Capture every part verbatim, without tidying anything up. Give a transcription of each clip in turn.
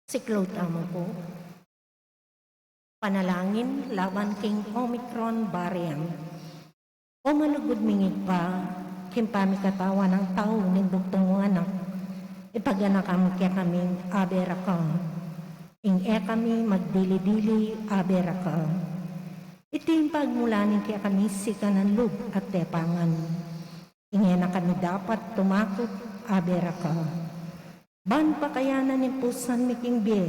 Siklaud tamu pu. Panalangin laban king Omicron variant. O malugud ming Ibpa, king pamikatawan nang tau ning bugtung mung anak, ipaganakan mu kekaming abe ra ka. Ing e kami magdili-dili, abe ra ka. Iti ing pagmula ning kekami sikanan lub at tepangan. Ing e na kami dapat tumakut, abe ra ka. Ban pakayanan ning pusan mi king bie,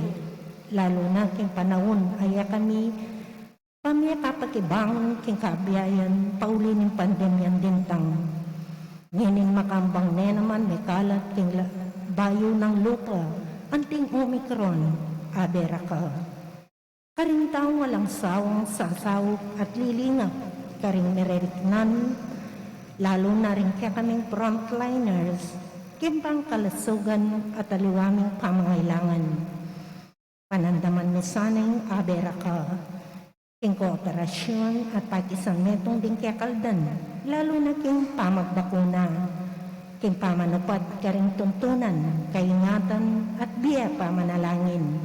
lalu na king panaun a e kami pamie kapakibangun king kabiayan pauli ning pandemyang dintang. Ngening makambang ne naman mekalat king la-, bayu nang lupa anting Omicron, abe ra ka. Karing taung alang sawang sasaup at lilingap karing mereriknan, lalu na ring kekaming frontliners, king pangkalusugan at aliwa ming pamangailangan. Panandaman mu sana ing abe ra ka king kooperasyun at pakisanmetung ding kekaldan, lalu na king pamagbakuna, king pamanupad karing tuntunan, kaingatan at bie pamanalangin.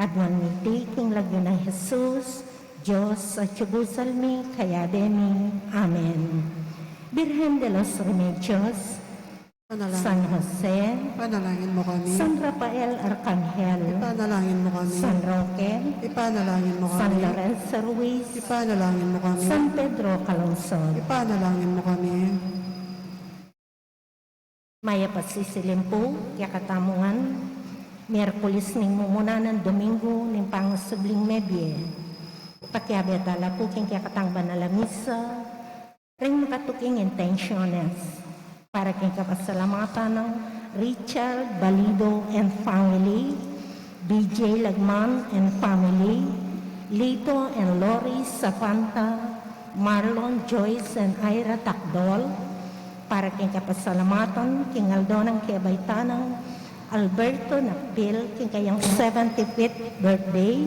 Aduan mi iti king lagyu nang Jesus, Dios a tiyubusal mi, kayabe mi. Amen. Birhen de los Remedios, Panalangin. San Jose, Panalangin mo kami. San Rafael Arcangel, Ipanalangin mo kami. San Roque, Ipanalangin mo kami. San Lorenzo Ruiz, Ipanalangin mo kami. San Pedro Calungsod, Ipanalangin mo kami. Mayap a sisilim pu kekatamu ngan, Miyerkules ning mumuna nang Domingu ning pangasubling mebie. Pakiabe tala pu king kekatang banal a misa, ring makatuking intensyones. Para king kapasalamatan nang Richard Balido and family, B J Lagman and family, Lito and Lori Sapanta, Marlon, Joyce and Ira Takdol, para king kapasalamatan king aldo nang kebaitan nang Alberto Nakpil king kayang seventy-fifth birthday,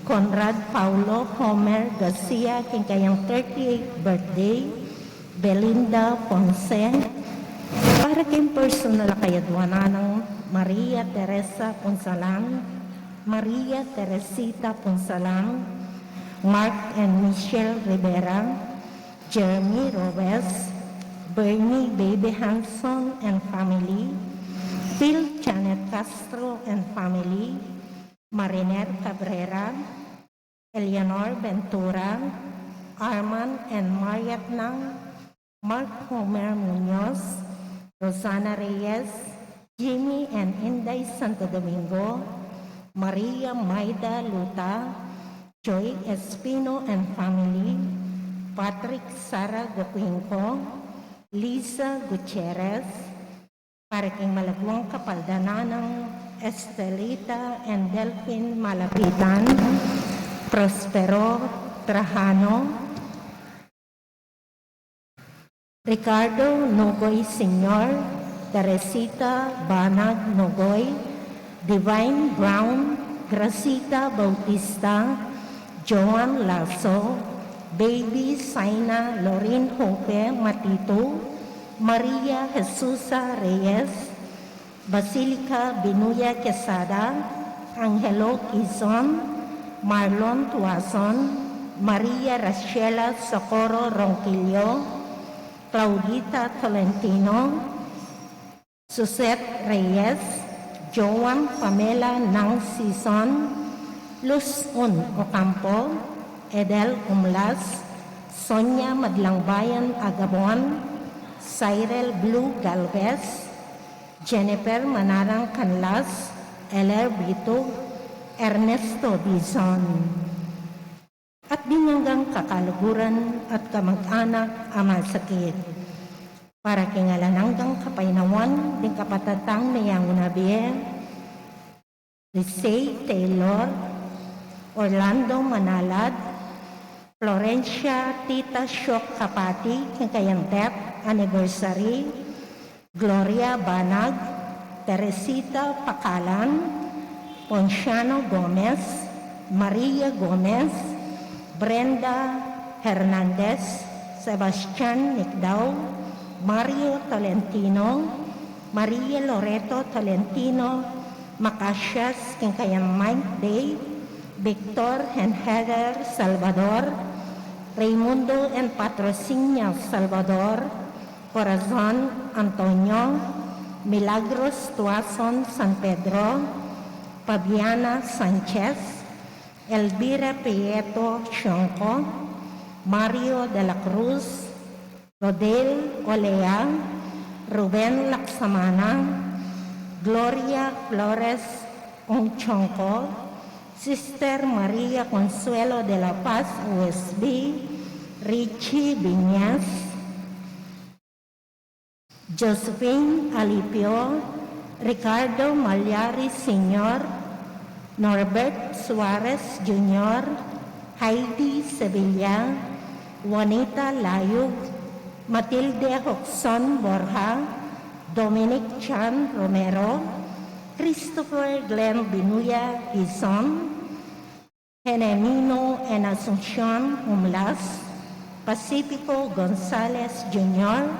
Conrad Paulo Homer Garcia king kayang thirty-eighth birthday, Belinda Ponce, para king personal a kayadwanan nang Maria Teresa Punsalan, Maria Teresita Punsalan, Mark and Michelle Rivera, Jeremy Robes, Bernie Baby Hanson and family, Phil Janet Castro and family, Mariner Cabrera, Eleanor Ventura, Arman and Mariat Nang, Mark Homer Muñoz, Rosana Reyes, Jimmy and Inday Santo Domingo, Maria Maida Luta, Joy Espino and family, Patrick Sara Gocuinco, Lisa Gutierrez, para king malagwang kapaldanan nang Estelita and Delfin Malapitan, Prospero Trajano, Ricardo Nogoy Senior, Teresita Banag Nogoy, Divine Brown, Gracita Bautista, Joan Lasso, Baby Saina Lorin Hope Matitu, Maria Jesusa Reyes, Basilica Binuya Quesada, Angelo Quizon, Marlon Tuason, Maria Rachela Socorro Ronquillo, Claudita Tolentino, Suzette Reyes, Joan Pamela Nang Sison, Luz Un Ocampo, Edel Umlas, Sonia Madlangbayan Agabon, Cyril Blue Galvez, Jennifer Manarang Canlas, Eler Bitug, Ernesto Dizon. At ding anggang kakaluguran at kamag-anak a masakit. Para king alang anggang kapaynawan ding kapatad tang meyangu na bie, Lisey Taylor, Orlando Manalad, Florencia Tita Shock Kapati, king kayang death anniversary, Gloria Banag, Teresita Pacalan, Ponciano Gomez, Maria Gomez, Brenda Hernandez, Sebastian Nicdao, Mario Tolentino, Maria Loreto Tolentino, Makasias king kayang Mike Day, Victor and Heather Salvador, Raymundo and Patrocinia Salvador, Corazon Antonio, Milagros Tuason San Pedro, Fabiana Sanchez, Elvira Prieto Chonco, Mario de la Cruz, Rodel Olea, Ruben Laksamana, Gloria Flores Ongchonco, Sister Maria Consuelo de la Paz, U S B, Richie Viñas, Josephine Alipio, Ricardo Malyari Senior, Norbert Suarez Junior, Heidi Sevilla, Juanita Layug, Matilde Hoxon Borja, Dominic Chan Romero, Christopher Glenn Binuya Gizon, Genemino and Asuncion Humlas, Pacifico Gonzalez Junior,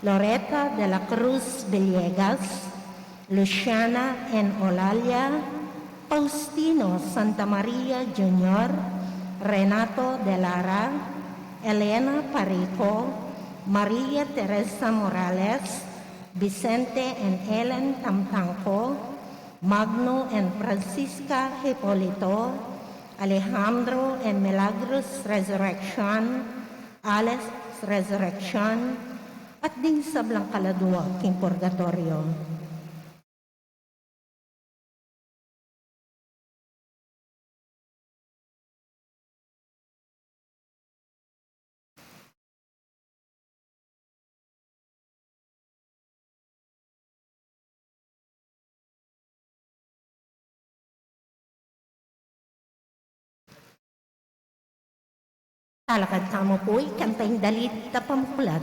Loretta de la Cruz Villegas, Luciana and Olalia, Faustino Santa Maria Junior, Renato de Lara, Elena Parico, Maria Teresa Morales, Vicente and Ellen Tamtangco, Magno and Francisca Hipolito, Alejandro and Milagros Resurrection, Alex Resurrection, at ding sablang kaladua king purgatoryo. Talakad tamu pu, ikanta ing dalit a pamuklat.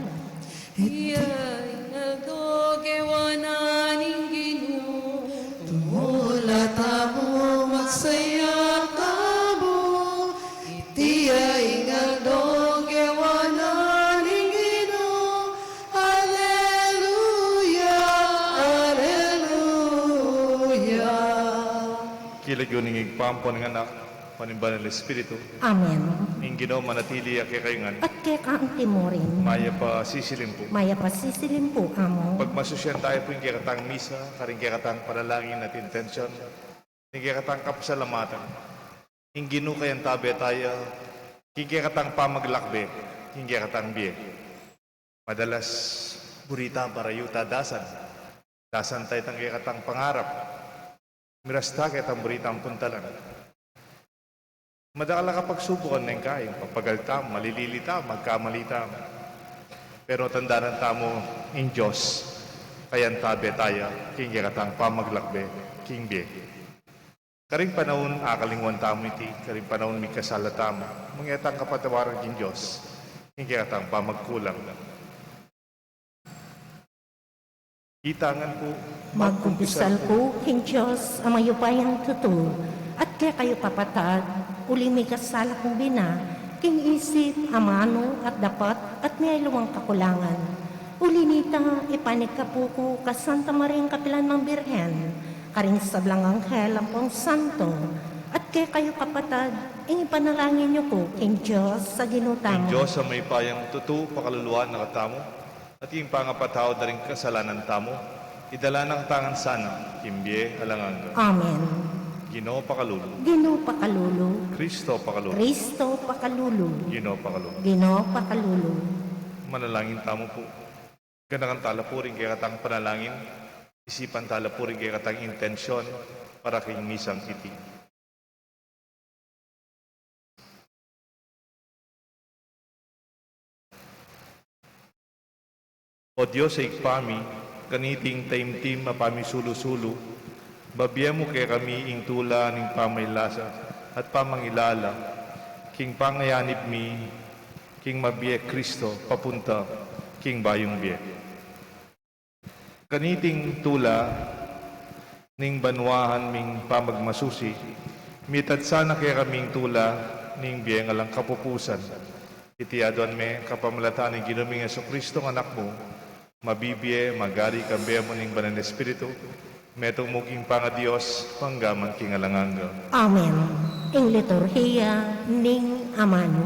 Iti ing aldo kewanan ning Ginu, tumula tamu, magsaya tamu. Iti ing aldo kewanan ning Ginu. Aleluya, aleluya. King lagyu ning Ibpa, ampo ning Anak, ampo ning Banal Espiritu. Amen. Ing Ginu manatili ya kekayu ngan. At keka anti mu rin. Mayap a sisilim pu. Mayap a sisilim pu, Among. Pagmasusyan tamu pu ing kekatang misa, karing kekatang panalangin at intensyon, ing kekatang kapasalamatan. Ing Ginu kayabe taya, king kekatang pamaglakbe, king kekatang bie. Madalas, buri ta, barayu ta dasan. Dasan ta itang kekatang pangarap. Miras ta ketang buri tang puntalan. Madakal a kapagsubukan neng kain, papagal tamu, malilili tamu, magkamali tamu. Pero tandanan tamu, ing Dios kayabe taya, king kekatang pamaglakbe, king bie. Karing panaun a kalingwan tamu iti, karing panaun mikasala tamu, mangeta tang kapatawaran king Dios king kekatang pamagkulang. Ita ngan pu, magkumpisal ku king Dios a mayupayang tutu, at kekayu kapatad, uli mikasala kung bina, king isip, amanu, at dapat, at mialuang kakulangan. Uli nita, ipanikapu ku ka Santa Mariang kapilan mang Birhen, karing sablang anghel ampong santo, at kekayu kapatad, ing ipanalangin yu ku king Dios a Ginu tamu. Ing Dios a mayupayang tutu, pakaluluan na katamu, at ing pangapatawad da ring kasalanan tamu, idala na katamu ngan sana king bie alang angga. Amen. Ginu pakalulu. Ginu pakalulu. Kristo pakalulu. Kristo pakalulu. Ginu pakalulu. Ginu pakalulu. Manalangin tamu pu. Ganakan tala pu ring kekatang panalangin, isipan tala pu ring kekatang intensyon para king misang iti. O Dios a Ibpa mi, kaniting taimtim a pamisulu-sulu, babie mu kekami ing tula ning pamailasa at pamangilala king pangayanib mi king mabie Kristo papunta king bayung bie. Kaniting tula ning banwahan ming pamagmasusi, mitad sana kekaming tula ning bieng alang kapupusan. Iti aduan mi kapamilatan ning Ginu ming Jesucristo, Anak mu, mabibie, magari, kambe mu ning Banal Espiritu, Metung mu king pangaDios, mangga man king alang angga. Amen. Ing liturhiya ning amanu.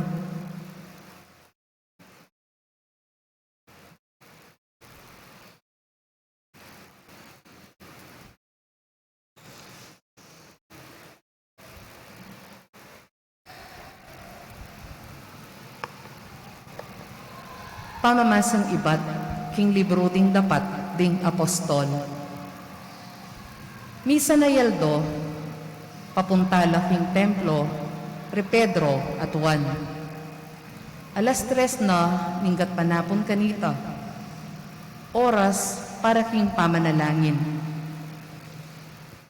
Pamamasang ibat king libru ding Dapat ding Apostol. Misan a aldo, papunta la king templo ri Pedro at Juan. Alas tres na ning gatpanapun kanita, oras para king pamanalangin.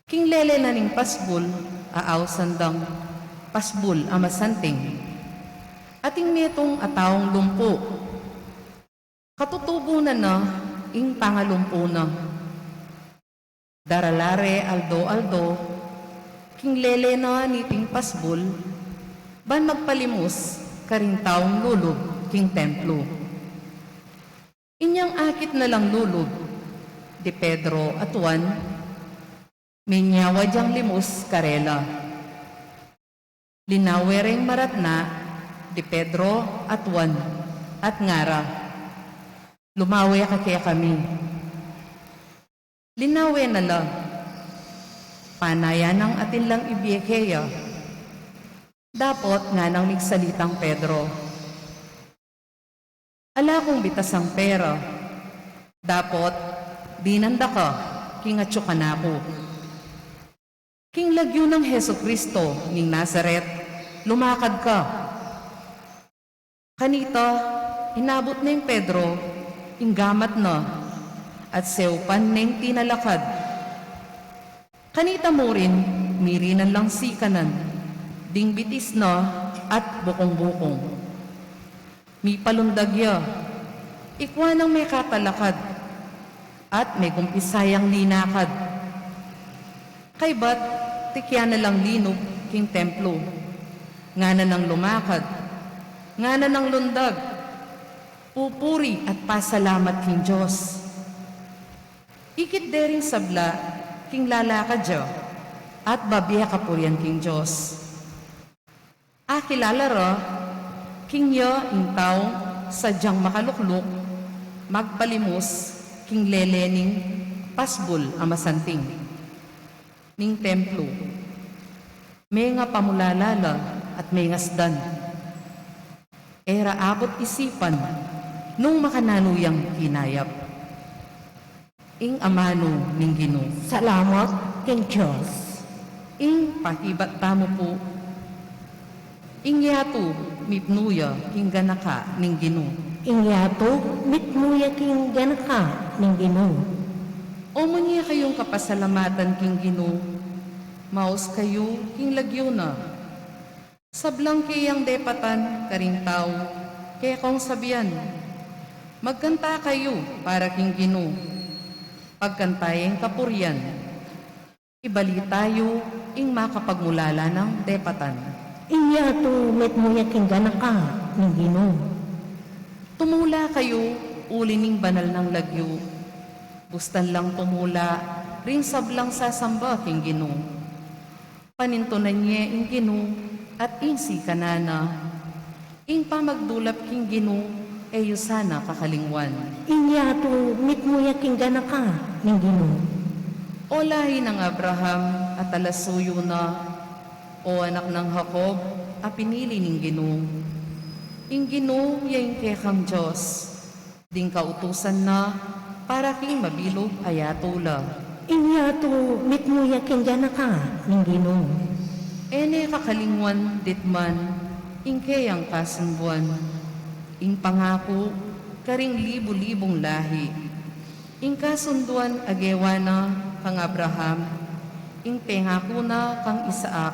King lele na ning pasbul, ausan dang Pasbul a Masanting, ating metung a taung lumpu. Katutubunan na ing pangalumpu na. Darala re aldo-aldo king lele na niting pasbul, ban magpalimus karing taung lulub king templo. Inyang akit na lang lulub di Pedro at Juan, minyawa dyang limus karela. Linawe reng maratna di Pedro at Juan at ngara, "Lumawe ka kekami." Linawe na la. Panayan nang atin lang ibie keya. Dapot nganang migsalitang Pedro, "Ala kung bitasang pera. Dapot dinan da ka king atyu kanaku. King lagyu nang Jesucristo ning Nazaret, lumakad ka." Kanita, inabut neng Pedro ing gamat na at seupan neng tinalakad. Kanita murin, mirinan lang sikanan ding bitis na at bukung-bukung. Mipalundag ya, ikwa nang mekatalakad at megumpisa yang linakad. Kaybat, tikyan na lang linub king templo. Ngana nang lumakad, ngana nang lundag, pupuri at pasalamat king Dios. Ikit de ring sabla king lalakad ya at babie kapurian king Dios. Akilala ra king ya ing taung sadyang makalukluk magpalimus king lele ning Pasbul a Masanting ning templo. Mengapamulala la at mengasdan. E ra abut isipan nung makananu yang kinayap. Ing amanu ning Ginu. Salamat king Dios. Ing pakibat tamu pu. Ing yatu mipnu ya king ganaka ning Ginu. Ing yatu mipnu ya king ganaka ning Ginu. O munye kayung kapasalamatan king Ginu, maus kayu king lagyu na. Sablang keyang depatan karing tau, kekong sabian, "Magkanta kayu para king Ginu, pagkanta yeng kapurian. Ibalita yu ing makapagmulala nang depatan." Ing yatu mitmu ya king ganaka ning Ginu. Tumula kayu uli ning banal nang lagyu. Bustan lang tumula ring sablang sasamba king Ginu. Panintunan ye ing Ginu at ing sikanan na. Ing pamagdulap king Ginu, e yu sana kakalingwan. Ing yatu mitmu ya king ganaka ning Ginu. O lahi nang Abraham a talasuyu na, o anak nang Jacob a pinili ning Ginu. Ing Ginu ya ing kekang Dios. Ding kautusan na para king mabilug a yatu la. Ing yatu mitmu ya king ganaka ning Ginu. E ne kakalingwan ditman ing keyang kasunduan, ing pangaku karing libu-libung lahi. Ing kasunduan a gewa na kang Abraham, ing pengaku na kang Isaac,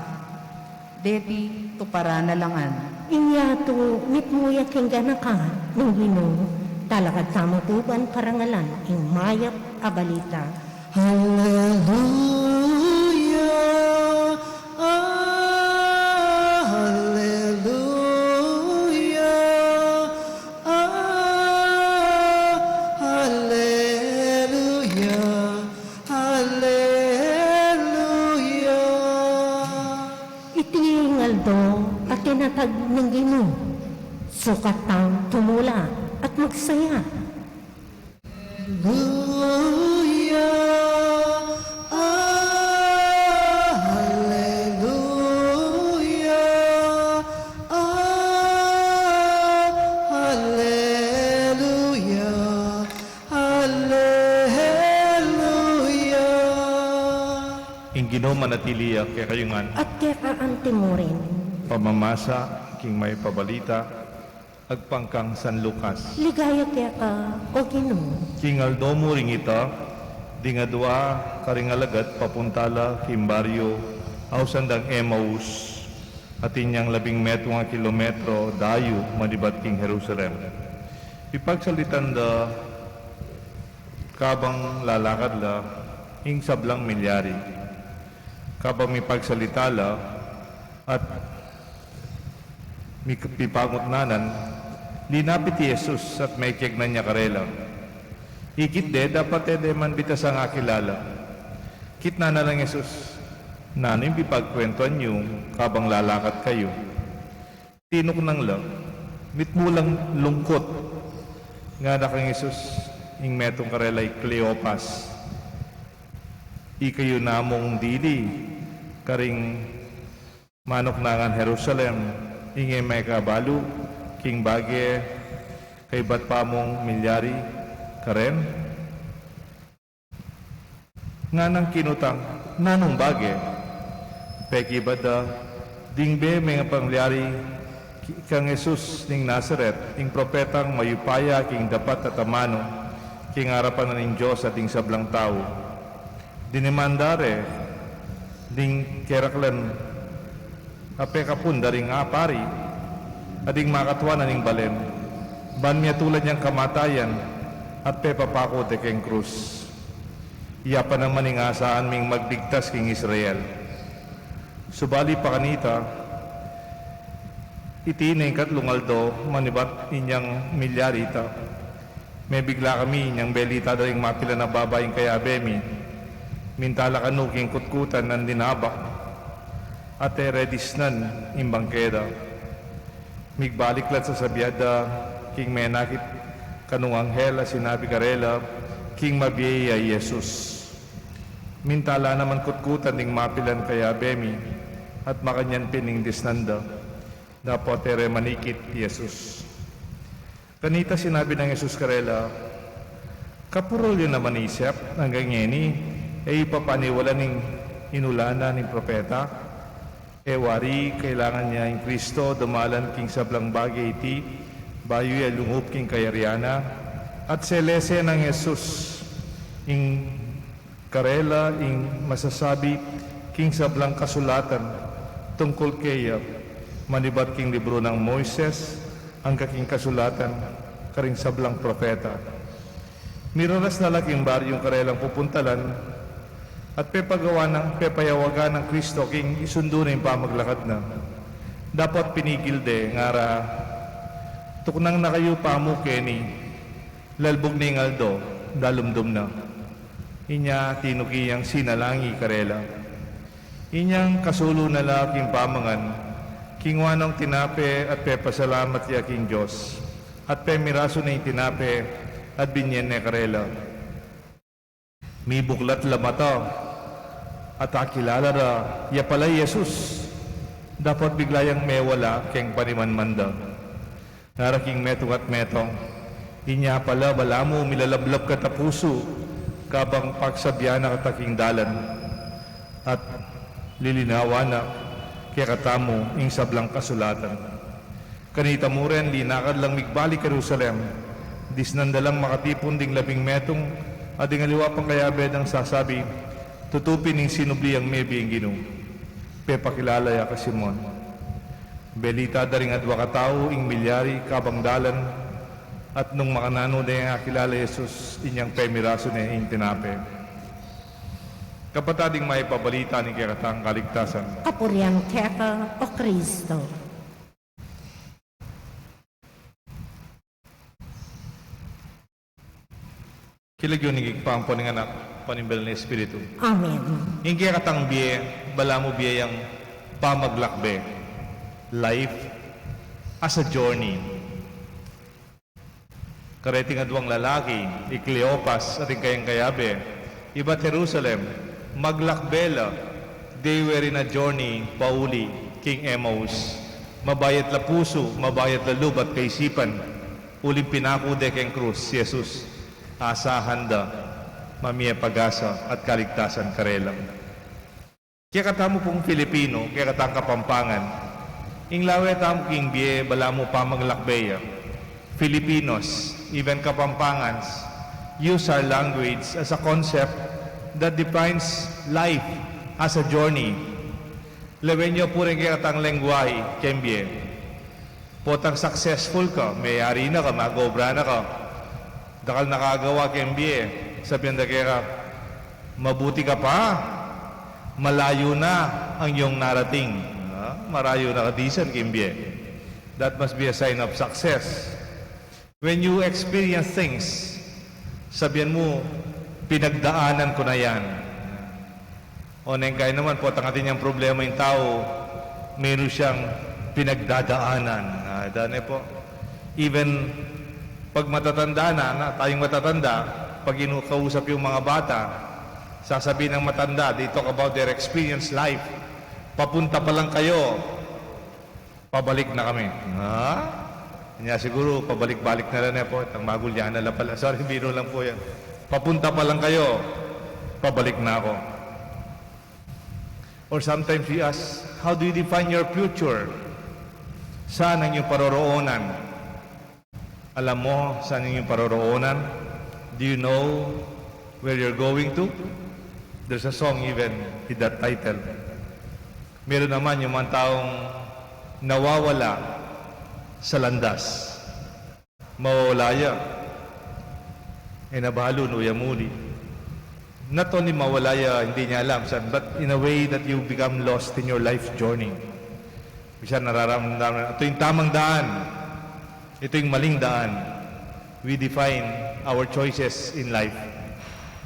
deti tuparan na la ngan. Ing yatu mitmu ya king ganaka ning Ginu, talakad tamu pu ban parangalan ing mayap a balita. Alleluia, alleluia, alleluia, alleluia. Katang tumula at magsaya. Alleluia, alleluia, alleluia, alleluia. Ing Ginu manatili ya kekayu ngan. At keka antimurin. Pamamasa king Mayap a Balita agpang kang San Lucas. Ligaya keka, O Ginu. King aldo mu ring ita, ding adua karing alagad papunta la king baryu ausan dang Emmaus, atin yang labing metung a kilometro dayu manibat king Jerusalem. Pipagsalitan da kabang lalakad la ing sablang milyari. Kabang mipagsalita la at mi-, pipangutnanan, linapit i Jesus at mekiagnan ya karela. Ikit de, dapat e de man bitasang akilala. Kitnan na nang Jesus, nanu ing pipagkwentuan yu kabang lalakad kayu? Tinuknang la, mitmu lang lungkut. Ngana kang Jesus, ing metung karela i Cleopas, ikayu namung dili karing manuknangan Jerusalem, ing e mekabalu king bage kaybat pa mung milyari karen? Nganang kinutang, nanung bage? Pekibat da, ding bie mengamilyari ki-, kang Jesus ning Nazaret, ing propetang mayupaya king dapat at amanu, king arapan na ning Dios at ding sablang tau. Diniman da re ding keraklan a pekapun da ring apari, a ding makatwa na ning balen, ban miatulan yang kamatayan at pepapaku de keng krus. Iya pa naman ing asaan ming magligtas king Israel. Subali pa kanita, iti na ing katlung aldo manibat inyang milyari ita. Mebigla kami inyang belita da ring mapilan a babaing kayabe mi. Minta la kanu king kutkutan nang dinabak at e re disnan ing bangke da. Migbalik la't sasabian da king menakit kanung anghel a sinabi karela king mabie ya i Jesus. Minta la naman kutkutan ding mapilan kayabe mi at makanyan pin ing disnan da, dapot e re manikit i Jesus. Kanita sinabi nang Jesus karela, kapurul yu naman isip, anggang ngeni e yu pa paniwalan ing inulanan ning propeta? E wari kailangan ya ing Kristo dumalan king sablang bage iti, bayu ya lungup king kayarian na? At selese nang Jesus ing karela ing masasabi king sablang kasulatan tungkul keya, manibat king libru nang Moises angga king kasulatan karing sablang propeta. Miraras na la king baryung karelang pupuntalan, at pepagawa nang, pepayawagan nang Kristo king isundu na ing pamaglakad na. Dapot pinigil de, ngara, tuknang na kayu pamu keni, lalbug na ing aldo, dalumdum na. Inya tinuki yang sinalangi karela. Inyang kasulu na la king pamangan, kingwa nang tinape at pepasalamat ya king Dios, at pemirasu ne ing tinape at binye ne karela. Mibuklat la mata at akilala ra ya pala i Jesus. Dapot bigla yang mewala keng panimanman da. Ngara king metung at metung, inya pala balamu milalablab kata pusu kabang pagsabian na kata king dalan at lilinawan na kekatamu ing sablang kasulatan. Kanita mu rin, linakad lang migbalik Jerusalem. Disnan da lang makatipun ding labing metung a ding aliwa pang kayabe dang sasabi, tutu pin ing sinubli yang mebie ing Ginu. Pepakilala ya ka Simon. Belita da ring adwa katau ing milyari kabang dalan, at nung makananu ne akilala i Jesus, inyang pemirasu ne ing tinape. Kapatad, ing mayap a balita ning kekatang kaligtasan. Kapurian keka, O Kristo. King lagyu ning Ibpa, ampo ning Anak, ampo ning Banal a Espiritu. Amen. Ing kekatang bie, balamu bie yang pamaglakbe. Life as a journey. Kareting adwang lalaki, i Cleopas at ing kayang kayabe, ibat Jerusalem, maglakbe la. They were in a journey pauli king Emmaus. Mabayat la pusu, mabayat la lub at kaisipan, uling pinaku de keng krus i Jesus. Asahan da mamie pag-asa at kaligtasan karela. Kekatamu pung Filipino, kekatang Kapampangan, ing lawe tamu king bie balamu pamaglakbe ya. Filipinos, even Kapampangans, use our language as a concept that defines life as a journey. Lawen yu pu ring kekatang lengguahe keng bie. Potang successful ka, meyari na ka, mag-obra na ka, dakal na kang agawa keng bie, sabian da keka, "Mabuti ka pa, malayu na ing iyong narating." Ah, marayu na ka disan keng bie. That must be a sign of success. When you experience things, sabian mu, "Pinagdaanan ko na yan." O neng kaya naman, potang atin yang problema ing tau, meron siyang pinagdadaanan. Ah, dane po. Even pag matatanda na, na, tayong matatanda, pag inu-, kausap yung mga bata, sasabihin ng matanda, they talk about their experience life. "Papunta pa lang kayo, pabalik na kami." Ha? Nya siguro, pabalik-balik na lang, eh, po. Itang magulya na lang pala. Sorry, biro lang po yan. "Papunta pa lang kayo, pabalik na ako." Or sometimes we ask, "How do you define your future?" Saan ang iyong paroroonan? Alam mo saan ang iyong paroroonan? Do you know where you're going to? There's a song even with that title. Meron naman yung mga taong nawawala sa landas. Mawawala ya. E na balu no ya muli. Not only mawala ya, hindi niya alam saan, but in a way that you become lost in your life journey. Minsan nararamdaman, "Ito yung tamang daan. Ito yung maling daan." We define our choices in life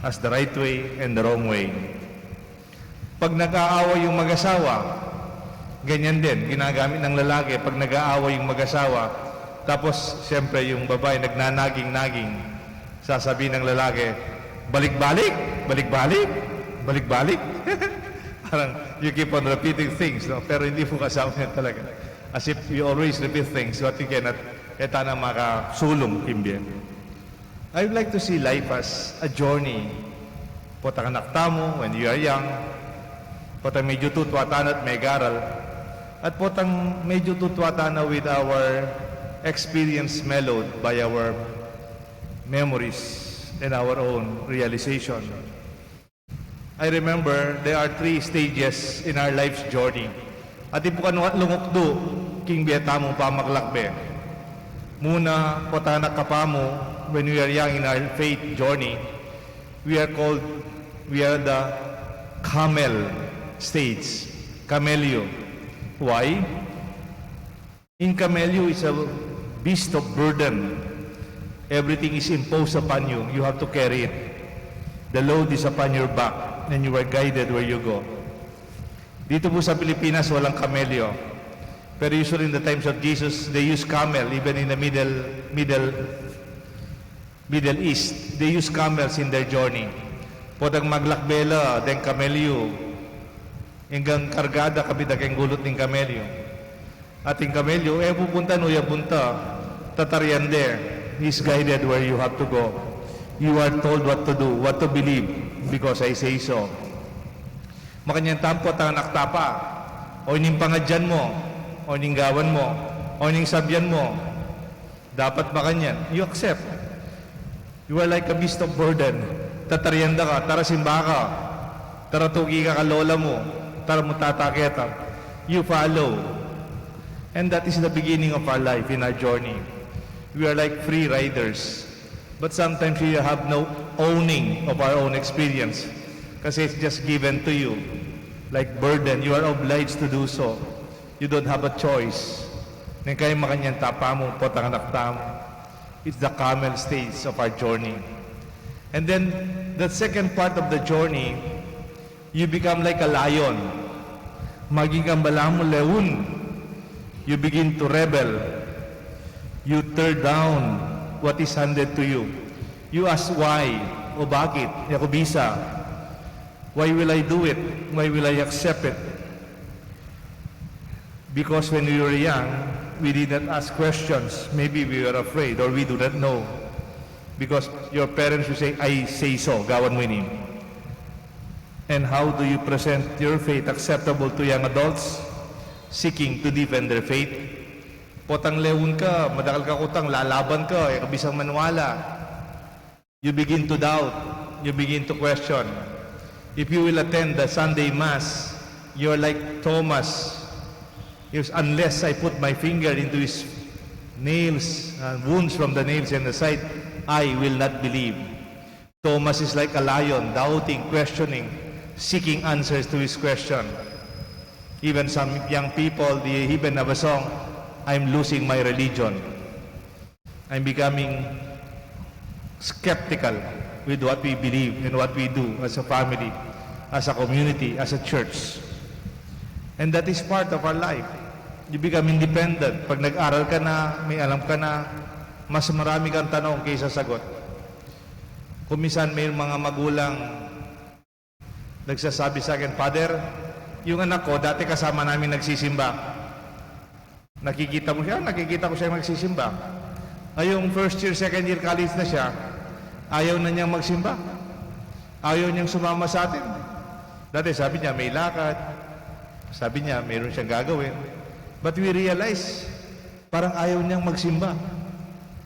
as the right way and the wrong way. Pag nag-aaway yung mag-asawa, ganyan din, ginagamit ng lalaki pag nag-aaway yung mag-asawa. Tapos, siyempre, yung babae nagnanaging-naging. Sasabihin ng lalaki, "Balik-balik, balik-balik, balik-balik." Parang, you keep on repeating things, no? Pero hindi po kasama yan talaga. As if you always repeat things, what you cannot, e tana makasulung king bie. I would like to see life as a journey. Potang anak tamu, when you are young, potang medyo tutua tana at megaral, at potang medyo tutua tana with our experience mellowed by our memories and our own realization. I remember there are three stages in our life's journey. Atin pu kanu lungukdu king bie tamung pamaglakbe. Muna, potang anak pa mu, when we are young in our faith journey, we are called, we are the camel stage. Kamelyo. Why? Ing kamelyo is a beast of burden. Everything is imposed upon you. You have to carry it. The load is upon your back, and you are guided where you go. Dito po sa Pilipinas, walang kamelyo. Pero usually in the times of Jesus, they use camel, even in the Middle, Middle Middle East, they use camels in their journey. Potang maglakbe la deng kamelyo, inggang kargada kabit da keng gulut ning kamelyo. At ing kamelyo, e pupunta nu ya punta, tatarian de, he's guided where you have to go. You are told what to do, what to believe, because I say so. Makanyan tamung potang anak ta pa, o ining pangadyan mu, o ining gawan mu, o ining sabyan mu, dapat makanyan. You accept. You are like a beast of burden. Tatarian da ka, tara simba ka, tara tuki ka kang lola mu, tara mu tata keta. You follow. And that is the beginning of our life in our journey. We are like free riders. But sometimes we have no owning of our own experience. Kasi it's just given to you. Like burden, you are obliged to do so. You don't have a choice. Neng kaya makanyan ta pa mu, potang anak ta mu. It's the camel stage of our journey. And then, the second part of the journey, you become like a lion. Maging kang balamu leon. You begin to rebel. You tear down what is handed to you. You ask why, o bakit, ya ku bisa. Why will I do it? Why will I accept it? Because when we were young, we did not ask questions. Maybe we were afraid or we do not know. Because your parents will say, "I say so, gawan mu ini." And how do you present your faith acceptable to young adults seeking to defend their faith? Potang leun ka, madakal kang utang, lalaban ka, e ka bisang maniwala. You begin to doubt. You begin to question. If you will attend the Sunday Mass, you're like Thomas. He was, "Unless I put my finger into his nails, uh, wounds from the nails and the side, I will not believe." Thomas is like a lion, doubting, questioning, seeking answers to his question. Even some young people, they even have a song, "I'm losing my religion." I'm becoming skeptical with what we believe and what we do as a family, as a community, as a church. And that is part of our life. You become independent. Pag nag-aral ka na, may alam ka na, mas marami kang tanong kaysa sagot. Kung minsan may mga magulang nagsasabi sa akin, "Father, yung anak ko, dati kasama namin nagsisimba. Nakikita mo siya, nakikita ko siya magsisimba. Ay, yung first year, second year college na siya, ayaw na niyang magsimba. Ayaw niyang sumama sa atin. Dati sabi niya may lakad, sabi niya mayroon siyang gagawin." But we realize, parang ayaw niyang magsimba.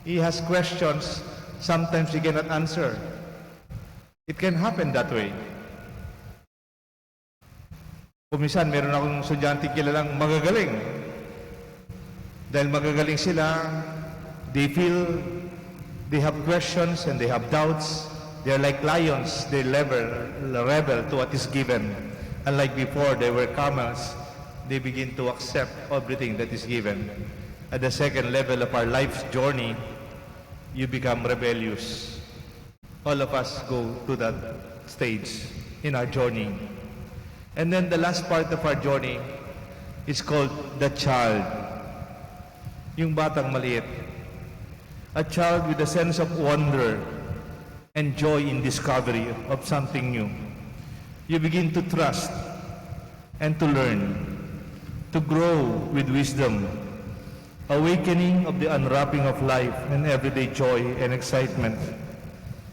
He has questions, sometimes he cannot answer. It can happen that way. Kung minsan, meron akong estudyante kilalang magagaling. Dahil magagaling sila, they feel they have questions and they have doubts. They're like lions, they rebel, rebel to what is given. Unlike before, they were camels, they begin to accept everything that is given. At the second level of our life's journey, you become rebellious. All of us go to that stage in our journey. And then the last part of our journey is called the child. Yung batang maliit. A child with a sense of wonder and joy in discovery of something new. You begin to trust and to learn, to grow with wisdom, awakening of the unwrapping of life and everyday joy and excitement.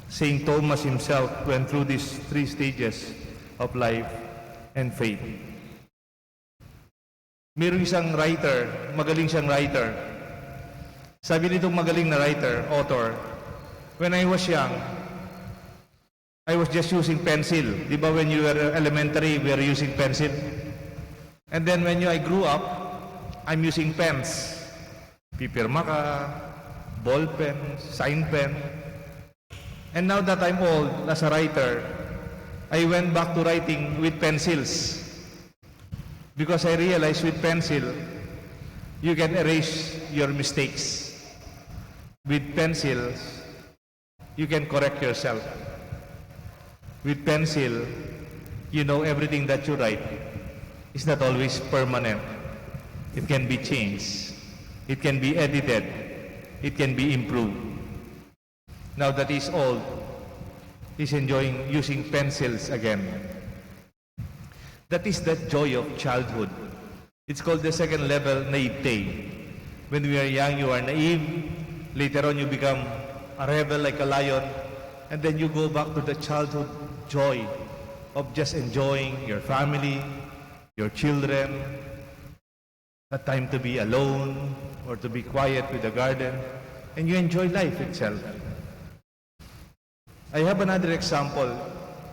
Saint Thomas himself went through these three stages of life and faith. Mayroong isang writer, magaling siyang writer. Sabi nitong magaling na writer, author, "When I was young, I was just using pencil." Di ba, when you were elementary, we were using pencil? And then when you, I grew up, I'm using pens. Pipirma ka, ball pen, sign pen. And now that I'm old as a writer, I went back to writing with pencils. Because I realized with pencil, you can erase your mistakes. With pencils, you can correct yourself. With pencil, you know everything that you write is not always permanent. It can be changed. It can be edited. It can be improved. Now that he's old, he's enjoying using pencils again. That is the joy of childhood. It's called the second level naivete. When we are young, you are naive. Later on, you become a rebel like a lion. And then you go back to the childhood joy of just enjoying your family, your children, a time to be alone or to be quiet with the garden, and you enjoy life itself. I have another example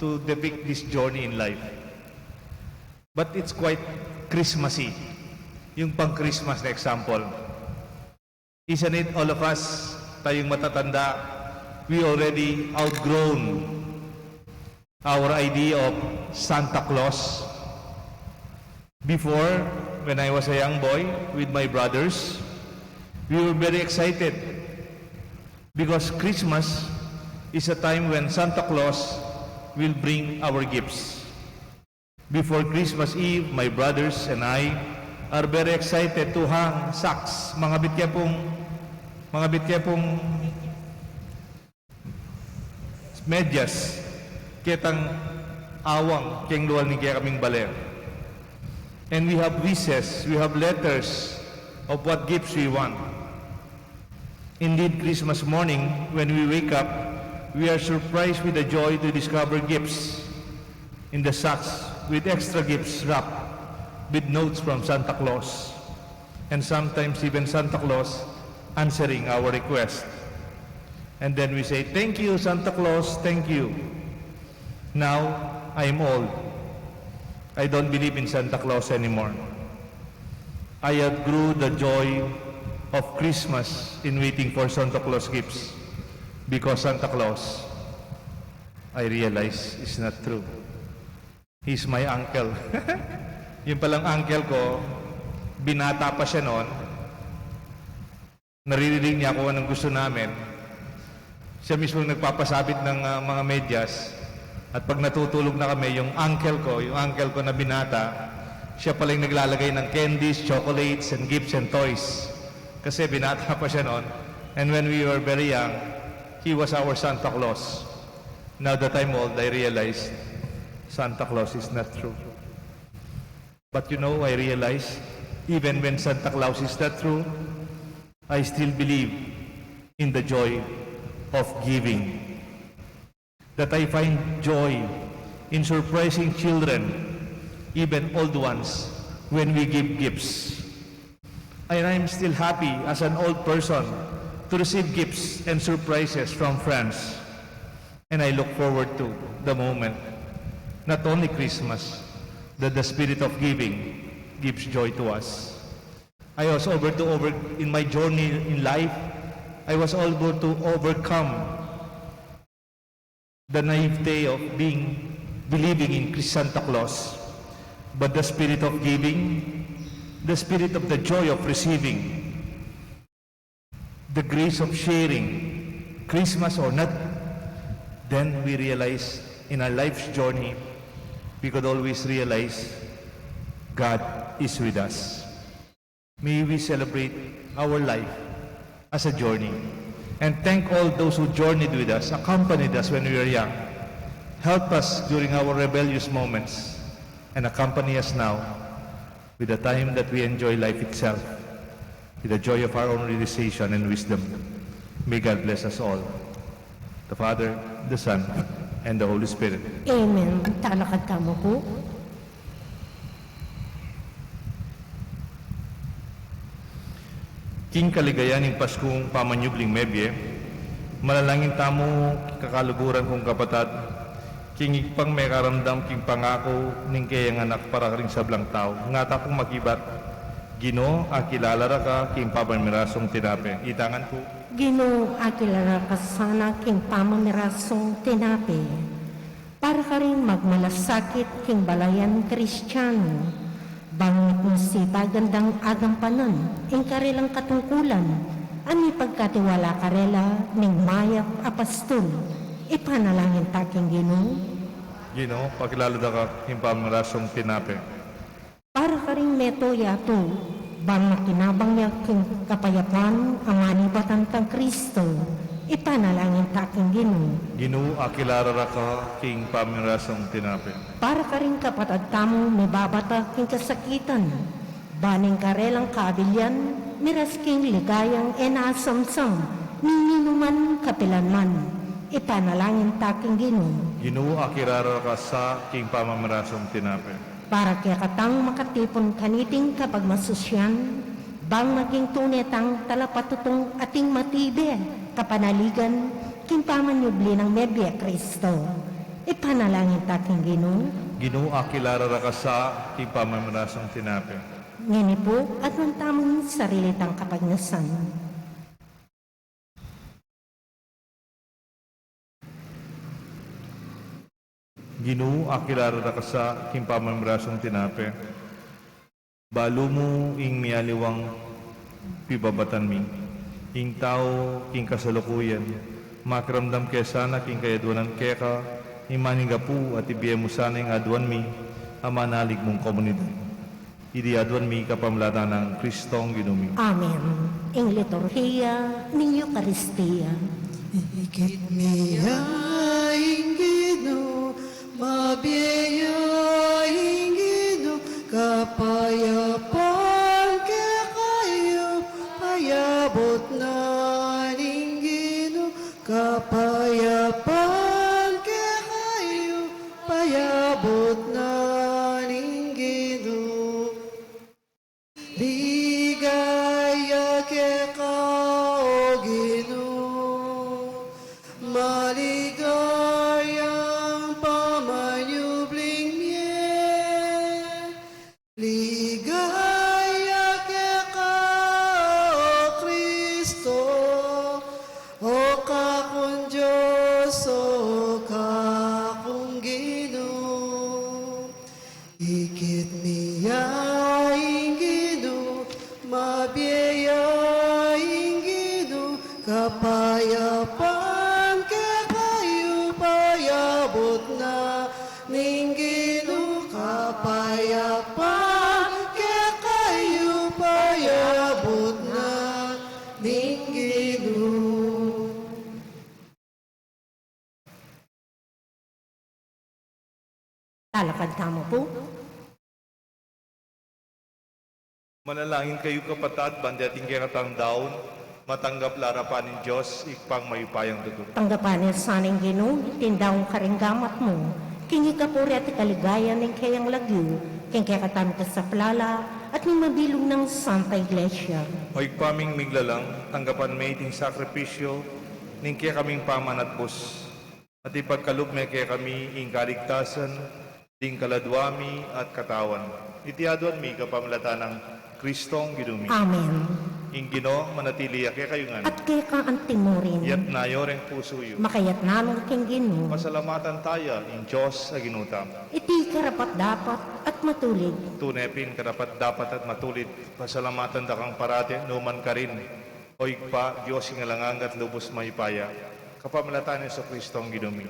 to depict this journey in life. But it's quite Christmassy. Yung pang-Christmas na example. Isn't it, all of us, tayong matatanda, we already outgrown our idea of Santa Claus? Before, when I was a young boy with my brothers, we were very excited because Christmas is a time when Santa Claus will bring our gifts. Before Christmas Eve, my brothers and I are very excited to hang sacks. Mangabit ke pung, mangabit ke pung medyas, ketang awang keng lual ning kekaming bale. And we have wishes, we have letters of what gifts we want. Indeed, Christmas morning, when we wake up, we are surprised with the joy to discover gifts in the sacks, with extra gifts wrapped with notes from Santa Claus, and sometimes even Santa Claus answering our request. And then we say, "Thank you, Santa Claus, thank you." Now, I am old. I don't believe in Santa Claus anymore. I outgrew the joy of Christmas in waiting for Santa Claus gifts, because Santa Claus, I realize, is not true. He's my uncle. Yung palang uncle ko, binata pa siya noon, naririnig niya kung anong gusto namin. Siya mismo nagpapasabit ng, ah, mga medyas. At pag natutulog na kami, yung uncle ko, yung uncle ko na binata, siya pala yung naglalagay ng candies, chocolates, and gifts and toys. Kasi binata pa siya noon. And when we were very young, he was our Santa Claus. Now that I'm old, I realize Santa Claus is not true. But you know, I realize, even when Santa Claus is not true, I still believe in the joy of giving. That I find joy in surprising children, even old ones, when we give gifts. And I'm still happy as an old person to receive gifts and surprises from friends. And I look forward to the moment, not only Christmas, that the spirit of giving gives joy to us. I was able to over, in my journey in life, I was able to overcome the naivete of being, believing in Chris Santa Claus, but the spirit of giving, the spirit of the joy of receiving, the grace of sharing, Christmas or not, then we realize in our life's journey, we could always realize God is with us. May we celebrate our life as a journey and thank all those who journeyed with us, accompanied us when we were young, helped us during our rebellious moments, and accompany us now with the time that we enjoy life itself, with the joy of our own realization and wisdom. May God bless us all. The Father, the Son, and the Holy Spirit. Amen. Talakad tamu pu. King kaligayan ning Paskung pamanyubling mebie, manalangin tamu, kakaluguran kung kapatad, king Ibpang mekaramdam king pangaku ning keyang anak para karing sablang tau. Ngata kung makibat, Ginu, akilala ra ka king pamamirasung tinape. Itangan ku. Ginu, akilala ra ka sana king pamamirasung tinape. Para karing magmalasakit king balayan Kristianu, bang mitmu sibagan dang agampanan ing karelang katungkulan, a mipagkatiwala karela ning mayap a pastul. Ipanalangin ta king Ginu. Ginu, pakilala da ka king pamamirasung tinape. Para karing meto yatu, bang makinabang ya king kapayapan a manibatan kang Kristo, ipanalangin ta king Ginu. Ginu, akilala ra ka king pamamirasung tinape. Para karing kapatad tamung mibabata king kasakitan, ban ing karelang kabilian miras king ligayang e na asamsam ning ninuman kapilanman, ipanalangin ta king Ginu. Ginu, akilala ra ka sa king pamamirasung tinape. Para kekatang makatipun kaniting kapagmasusian, bang maging tune tang talapatutung ating matibe kapanaligan king pamanyubli nang mebie Kristo. Ipanalangin ta king Ginu. Ginu, akilala ra ka sa king pamamirasung tinape. Ngeni pu, aduan tamu ing sarili tang kapagnasan. Ginu, akilala ra ka sa king pamamirasung tinape. Balu mu ing mialiwang pibabatan mi. Ing tau king kasalukuyan, makiramdam ke sana king kayaduanan keka, ing maninggapu at ibie mu sana ing aduan mi, a manalig mung komunidad. Iti aduan mi kapamilatan nang Kristong Ginu mi. Amen. Ing liturhiya ning Eukaristia. Ikit mi ya Payabut na ning Ginu, kapayapan kekayu, payabut na ning Ginu. Talakad tamu pu. Manalangin kayu, kapatad, ban ding kekatang daun matanggap la arapan ning Dios, Ibpang mayupayang tutu. Tanggapan na sa ning Ginu iting daun karing gamat mu, king ikapuri at ikaligayan ning keyang lagyu, king kekatamung kasaplalan at ning mabilug nang Santa Iglesia. O Ibpa ming miglalang, tanggapan me iting sakripisyu ning kekaming pamanatbus, at ipagkalub me kekami ing kaligtasan ding kaladwa mi at katawan. Iti aduan mi kapamilatan nang Kristong Ginu mi. Amen. Ing Ginu manatili ya kekayu ngan. At keka antimurin. Iyatas yu reng pusu yu. Makayatas na king Ginu. Pasalamatan taya ing Dios a Ginu tamu. Iti karapat-dapat at matulid. Tune pin karapat-dapat at matulid, pasalamatan da kang parati, nukarin man, O Ibpa, Dios ning alang angga at lubus mayupaya, kapamilatan nang Jesucristo a Ginu mi.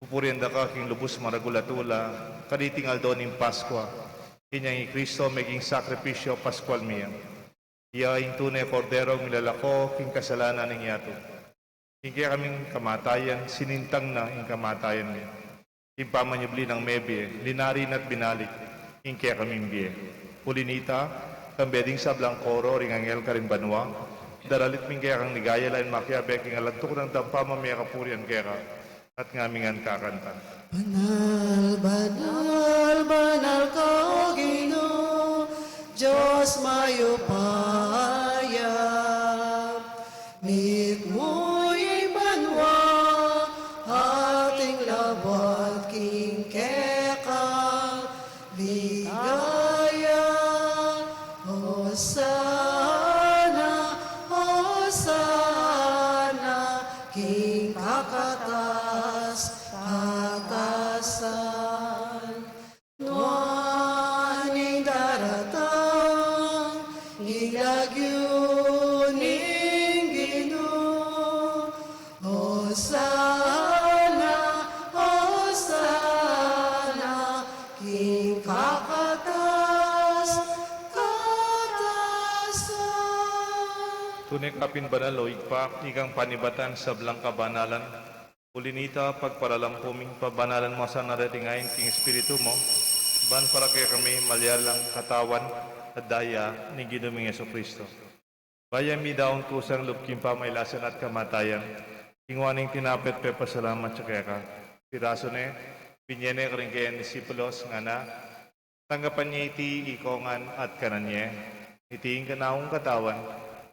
Pupurian da ka king lubus maragul a tula kaniting aldo ning Paskua, inyang i Kristo meging sakripisyu Paskual mi. Iya ing tune Korderong milalako king kasalanan ning yatu. King kekaming kamatayan, sinintang na ing kamatayan mi. King pamanyubli nang mebie, linari na at binalik ing kekaming bie. Uli na nita, kambe ding sablang koro ring anghel karin banua, daralit mi ing kekang ligaya lain makiabe king alantuk nang dampam a mekapurian keka, at ngaming kakanta. Banal, banal, banal ka, O Ginu, Dios mayupaya. Mitmu ing banua at ing labuad king kekang ligaya. Hosana, Hosana, king kakatas-katasan. Nuan ing daratang king lagyu ning Ginu. Hosana, Hosana, king kakatas-katasan. Tune ka pin banal, O Ibpa, ikang panibatan sablang kabanalan. Uli na nita, pagparalampu mi, pabanalan mu sana reting ain king Espiritu mu, ban para kekami malyari lang katawan at daya ning Ginu ming Jesucristo. Bayu mi daun kusang lub king pamailasan at kamatayan, kinua ne ing tinape at pepasalamat ya keka, pirasu ne, binie ne karing keyang disipulos, ngana: Tanggapan ye iti ikong ngan at kanan ye, iti ing kanakung katawan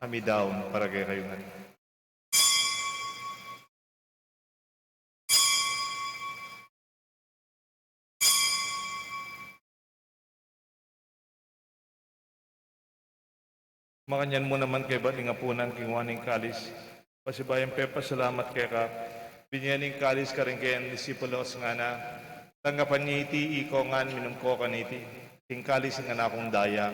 a midaun para kekayu ngan. Makanyan mu naman kaybat ning apunan, kinua ne ing kalis, pasibayu yang pepasalamat keka, binie ne ing kalis karing keyang disipulos, ngana: Tanggapan ye iti ikong ngan, minum ko kaniti, ing kalis ning kanakung daya,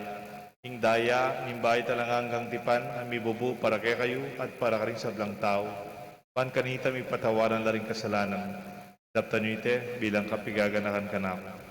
ing daya ning bayu at alang anggang tipan a mibubu para kekayu at para karing sablang tau, ban kanita mipatawaran la ring kasalanan. Daptan yu iti bilang kapaganakan kanaku.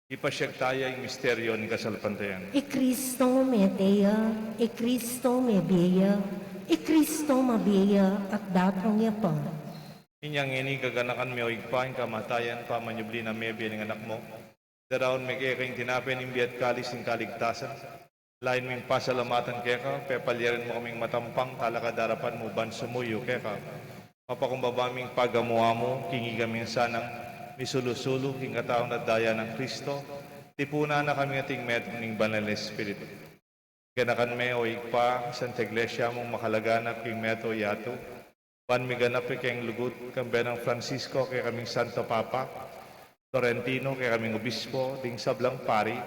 Ipasyag taya ing misteryu ning kasalpantayanan. I Kristo mete ya, i Kristo mebie ya, i Kristo mabie ya, at datang ya pa. Inya ngeni gaganakan mi, O Ibpa, ing kamatayan, pamanyubli nang mebie ning Anak mu. Daraun mi keka ing tinape ning bie at kalis ning kaligtasan. Lain ming pasalamatan keka, pepalyarin mu kaming matampang talakad king arapan mu ban sumuyu keka. Mapakumbaba ming pagamu-amu, king ikami sanang misulu-sulu king katawan at daya nang Kristo, tipunan na kami ating metung ning Banal a Espiritu. Ganakan me, O Ibpa, ing Santa Iglesia mung makalaganap king meto yatu, ban miganap ya king lugud, kambe nang Francisco, kekaming Santo Papa, Florentino, kekaming Obispo, ding sablang pari,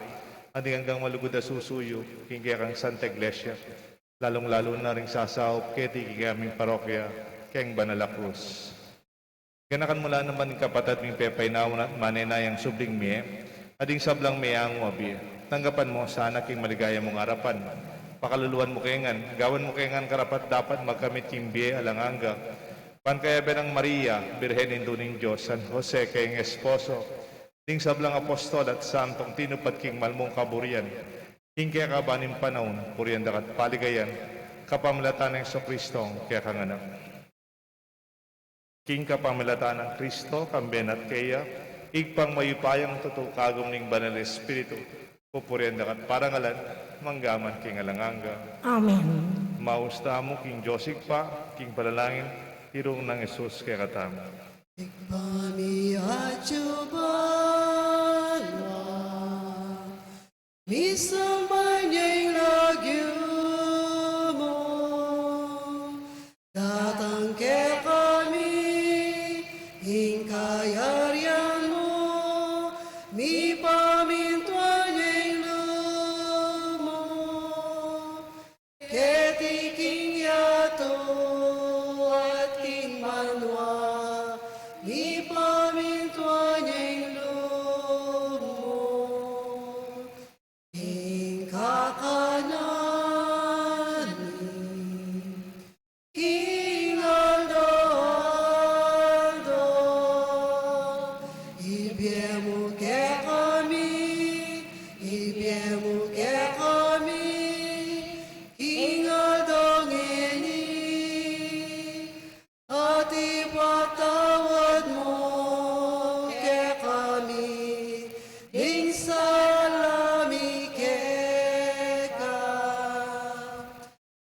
at ding anggang malugud a susuyu king kekang Santa Iglesia, lalung-lalu na ring sasaup keti king kekaming parokya, keng Banal a Krus. Ganakan mu la naman ing kapatad ming pepainawa at manenayang subling mie, At ding sablang meangu a bie, tanggapan mu la sana king maligaya mung arapan. Pakaluluan mu ke ngan, gawan mu ke ngan karapat-dapat magkamit king bie alang angga. Ban kaya Birhen Maria, Birhen Indu ning Dios, San Jose kayang esposo, ding sablang apostol at santong tinupad king mal mung kaburian, king keka ban ing panaun, purian da ka at paligayan, kapamilatan nang Jesucristo, kekang Anak. King kapamilatan nang Kristo, kambe na at keya, Ibpang mayupayang tutu, kagum ning Banal Espiritu, pupurian da ka at parangalan, manggaman king alang angga. Amen. Maus tamu king Dios Ibpa, king panalangin, tirung nang Jesus kekatamu. Ibpa mi atsu ka banua, misamban ya ing lagyu mu, datang kekami ing kayarian mu, mipamintuan ya ing lub mu keti king yatu at king banua. Mipamintuan ya ing lub mu king kakanan mi king aldo-aldo. Ibie mu kekami, ibie mu kekami king aldo ngeni, at ipatawad mu kekami ding sala mi keka,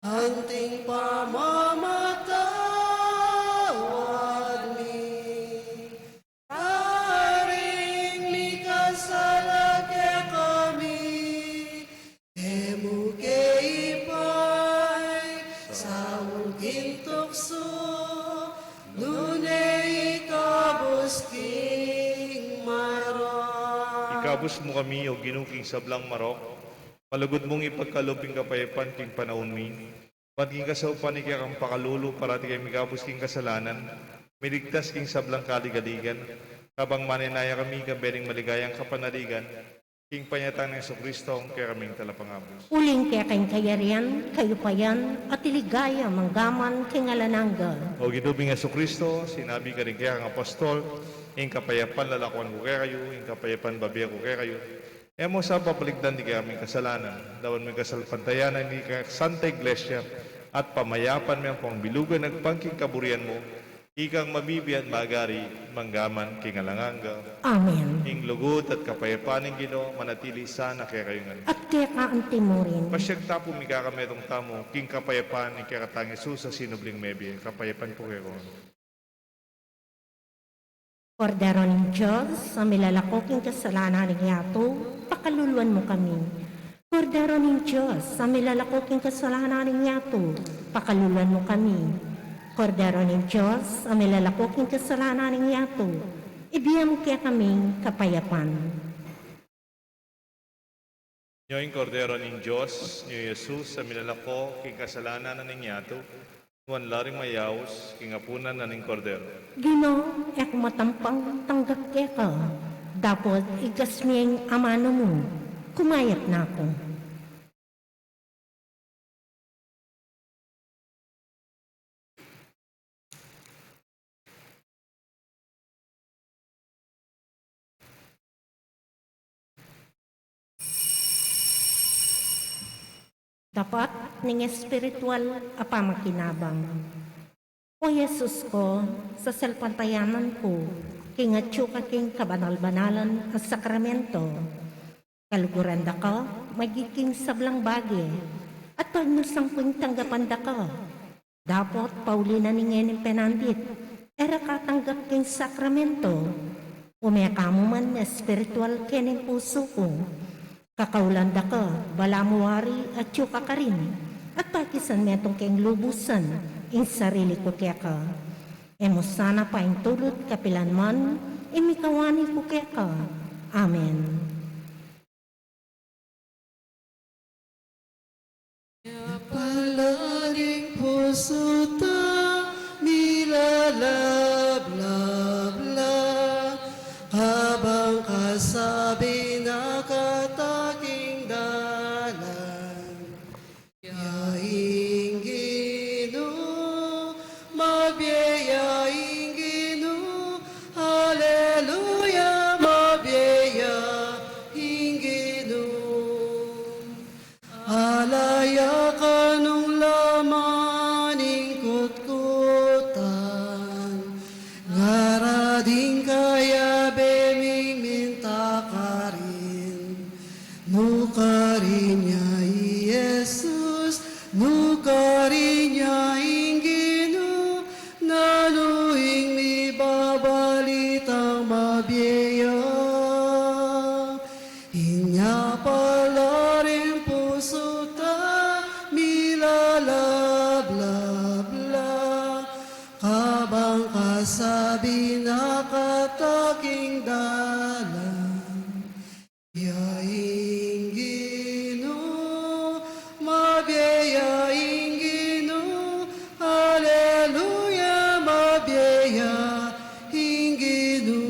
anting pamamatawad mi karing mikasala kekami. E mu ke ipaisaul king tuksu, nune ikabus king marok. Ikabus mu kami, O Ginu, king sablang marok, malugud mung ipagkalub ing kapayapan king panaun mi. Ban king kasaupan ning kekang pakalulu, parati kami mikabus king kasalanan, miligtas king sablang kaligaligan, kabang manenaya kami king bie ning maligayang kapanaligan, king panyatang nang Jesucristo, ing kekaming Talapangabus. Uling keka ing kayarian, kayupayan, at ing ligaya, manggaman king alang angga. O Ginu ming Jesucristo, sinabi mu karing kekang apostol, ing kapayapan lalakwan ku kekayu, ing kapayapan bibie ku kekayu. E mu sa papaligdan ding kekaming kasalanan, lawan mu ing kasalpantayanan ning kekang Santa Iglesia, at pamayapan me ampong bilugan agpang king kaburian mu, ikang mabibie at magari, manggaman king alang angga. Amen. Ing lugud at kapayapan ning Ginu manatili sana kekayu ngan. At keka anti murin. Pasiag ta pu, mikakametung tamu king kapayapan ning kekatang Jesus a sinubling mebie. Kapayapan pu kekayu. Kordero ning Dios, a milalako king kasalanan ning yatu, pakaluluan mu kami. Kordero ning Dios, a milalako king kasalanan ning yatu, pakaluluan mu kami. Kordero ning Dios, a milalako king kasalanan ning yatu, ibie mu kekami ing kapayapan. Nyo ing Kordero ning Dios, nyo i Jesus a milalako king kasalanan na ning yatu, nuan la ring mayaus king apunan na ning Kordero. Ginu, e ku matampang tanggap keka, dapot igas mu ing amanu mu, kumayap na ku. Dapat ning espiritual a pamakinabang. O Jesus ku, sasalpantayanan ku king atyu ka king kabanal-banalan a sakramento. Kaluguran da ka maging king sablang bage, at pagnusan kung tanggapan da ka. Dapot pauli na ning ngening penandit, e ra ka tanggap king sakramento. Ume ka mu man espiritual keni king pusu ku. Kakaulan da ka, balamu wari atyu ka karin, at pakisan metung keng lubusan ing sarili ku keka. E mu sana paintulut kapilan man ing mikawani ku keka. Amen. Palaging pusu ta, milalablab la, kabang kasabi Inakataking dalan. Ya ing Ginu, mabie ya ing Ginu, aleluya, mabie ya ing Ginu. Ala ya kanung laman ing kutkutan, ngara ding kayabe ming minta karin. Nukarin ya i Jesus, nukarin ya ing Ginu, nanu ing mibabalitang mabie ya. Inya pala ring pusu ta milalablab la, kabang kasabi na kataking dalan. Ya ing Ginu, mabie ya ing Ginu, aleluya, mabie ya ing Ginu.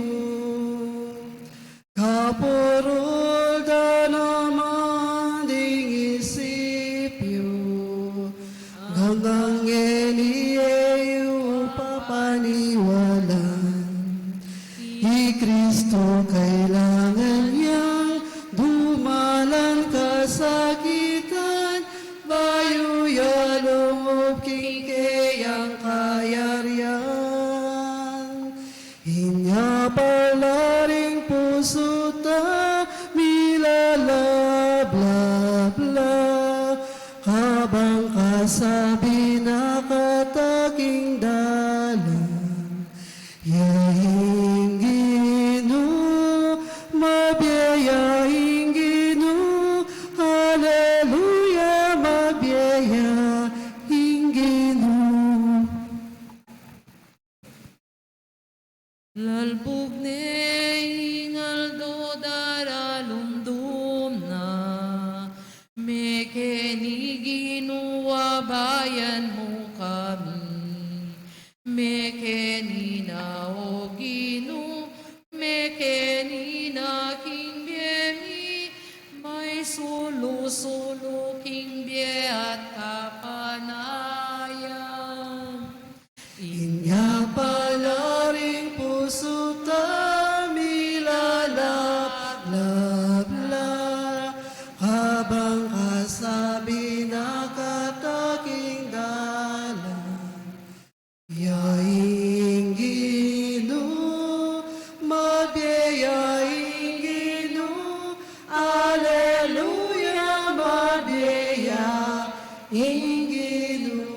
Kapurul da naman ding isip yu, ganggang ngeni e yu papaniwalan. I Kristo kailangan yang dumalan kasakitan, bayu ya lungub king keyang kayarian. Inya pala ring pusu ta milalablab la, kabang kasabi na kataking dalan. Ya ing Ginu, mabie ya ing Ginu, aleluya, mabie ya ing Ginu. Lalpug ne ing aldo daralumdum na, mekeni Ginu abayan mu kami. Mekeni na, O Ginu, mekeni na king bie mi, maisulu-sulu king bie at kapanayan. Inya pala ring pusu ta milalablab la, kabang kasabi na kataking dalan. Ya ing Ginu, mabie ya ing Ginu, aleluya, mabie ya ing Ginu.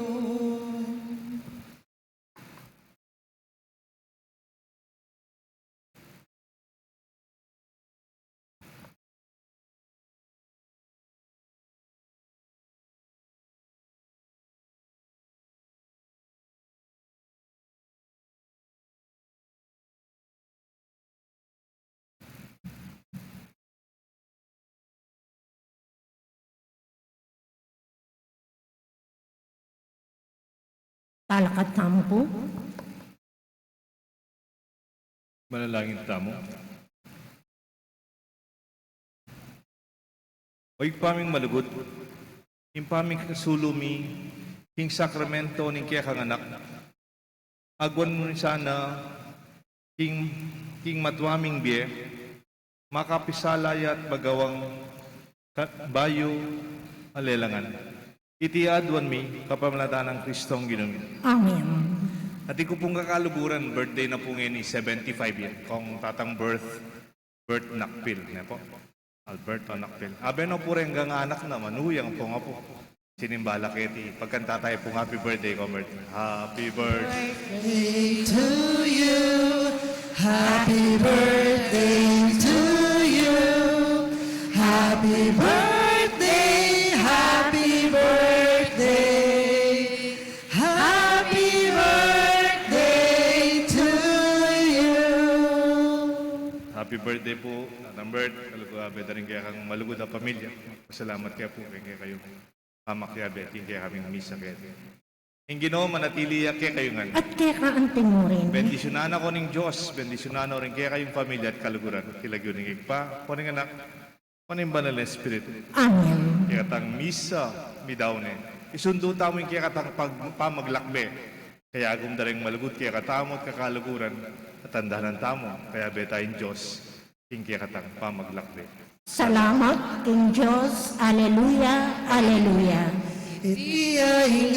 Talakad tamu pu. Manalangin tamu. O Ibpa ming malugud, ing pamikasulu mi king sakramento ning kekang Anak, aguan mu sana king, king matua ming bie, makapisala ya at magawang ka-, bayu a lelangan. Iti aduan mi kapamilatan nang Kristong Ginu mi. Amen. Atin ku pung kakaluguran, birthday na pu ngeni, seventy-five ya. Kong Tatang Bert, Bert Nakpil, ne pu? Alberto Nakpil. Abe no pu reng anak na, manuyang pu nga pu. Sinimba la keti, pagkanta tayu pung happy birthday, Comrade. Happy birthday to you. Happy birthday to you. Happy birthday, happy birthday. Happy birthday to you. Happy birthday pu, Tatang Bert. Kaluguran, abe da ring kekang malugud a pamilya. Pasalamat ke pu king kekayung pamakiabe king kekaming misa keti. Ing Ginu manatili ya kekayu ngan. At keka antimurin. Bendisyunan na ko ning Dios, bendisyunan na rin kekayung pamilya at kaluguran. King lagyu ning Ibpa, ko ning Anak, ko ning Banal na Espiritu. Amen. Kekatang misa, midaun ne. Isundu tamu ing kekatang pag-, pamaglakbe. Kaya agum da ring malugud kekatamu at kakaluguran, at tandanan tamu, kaya beta ing Dios ing kekatang pamaglakbe. Salamat king Dios. Aleluya, aleluya. Iti ya ing